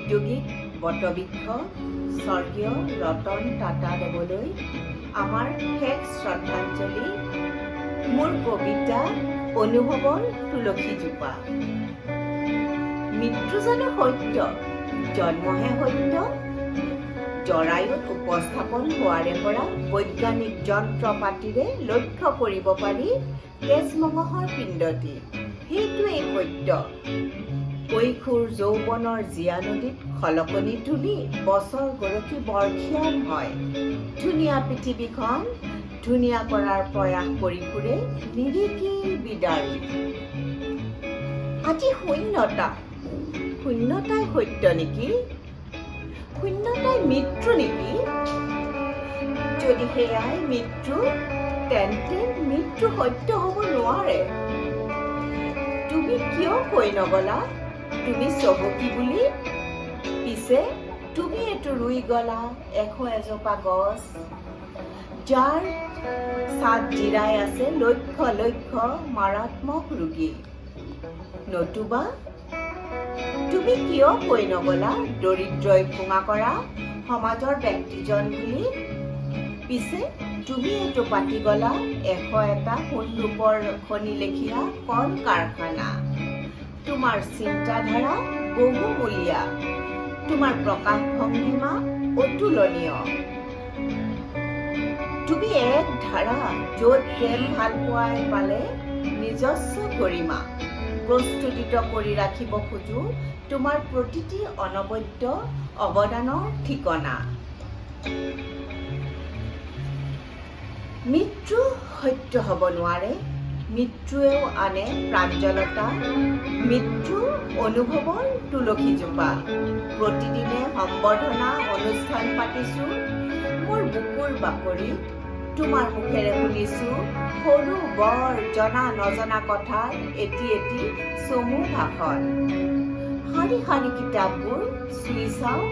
ঔদ্যোগিক বটবৃক্ষ স্বৰ্গীয় ৰতন টাটা দেৱলৈ আমাৰ শেষ শ্ৰদ্ধাঞ্জলি, মোৰ কবিতা অনুভৱৰ তুলসীজোপা। মৃত্যু জানো সত্য? জন্মহে সত্য। জৰায়ুত উপস্থাপন হোৱাৰে পৰা বৈজ্ঞানিক যন্ত্ৰ পাতিৰে লক্ষ্য কৰিব পাৰি তেজ মঙহৰ পিণ্ডটি, সেইটোৱেই সত্য। কৈশোৰ যৌৱনৰ জীয়া নদীত খলকনি তুলি বছৰ গৰকি বৰ্ষীয়ান হয়। ধুনীয়া পৃথিৱীখন ধুনীয়া কৰাৰ প্ৰয়াস কৰি ফুৰে নিৰিকি বিদাৰি। আজি শূন্যতা, শূন্যতাই সত্য নেকি? শূন্যতাই মৃত্যু নেকি? যদি সেয়াই মৃত্যু, তেন্তে মৃত্যু সত্য হ'ব নোৱাৰে। তুমি কিয় কৈ নগলা তুমি চহকী বুলি? পিছে তুমি এইটো ৰুই গলা 101 জোপা গছ, যাৰ ছাঁত জিৰাই আছে লক্ষ লক্ষ মাৰাত্মক ৰোগী। নতুবা তুমি কিয় কৈ নগলা দৰিদ্ৰই কোঙা কৰা সমাজৰ ব্যক্তিজন বুলি? পিছে তুমি এইটো পাতি গলা 101টা সোণ ৰূপৰ খনি লেখীয়া কল কাৰখানা। তোমাৰ চিন্তাধাৰা বহুমূলীয়া, তোমাৰ প্ৰকাশ ভংগীমা অতুলনীয়। তুমি এক ধাৰা, য'ত প্ৰেম ভালপোৱাই পালে নিজস্ব গৰিমা। প্ৰস্তুতিত কৰি ৰাখিব খোজো তোমাৰ প্ৰতিটি অনবদ্য অৱদানৰ ঠিকনা। মৃত্যু সত্য হ'ব নোৱাৰে, মৃত্যুৱেও আনে প্ৰাঞ্জলতা। মৃত্যু অনুভৱৰ তুলসীজোপা। প্ৰতিদিনে সম্বৰ্ধনা অনুষ্ঠান পাতিছো মোৰ বুকুৰ বাকৰিত। তোমাৰ মুখেৰে শুনিছো সৰু বৰ জনা নজনা কথাৰ এটি এটি চমু ভাষণ। শাৰী শাৰী কিতাপবোৰ চুই চাওঁ,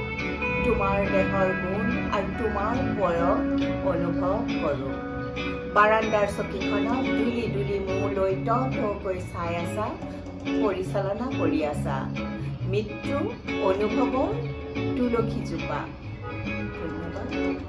তোমাৰ দেহৰ গুণ আৰু তোমাৰ বয়স অনুভৱ কৰোঁ। বাৰাণ্ডাৰ চকীখনত দুলি দুলি মোলৈ ট টকৈ চাই আছা, পৰিচালনা কৰি আছা। মৃত্যু অনুভৱৰ তুলসীজোপা। ধন্যবাদ।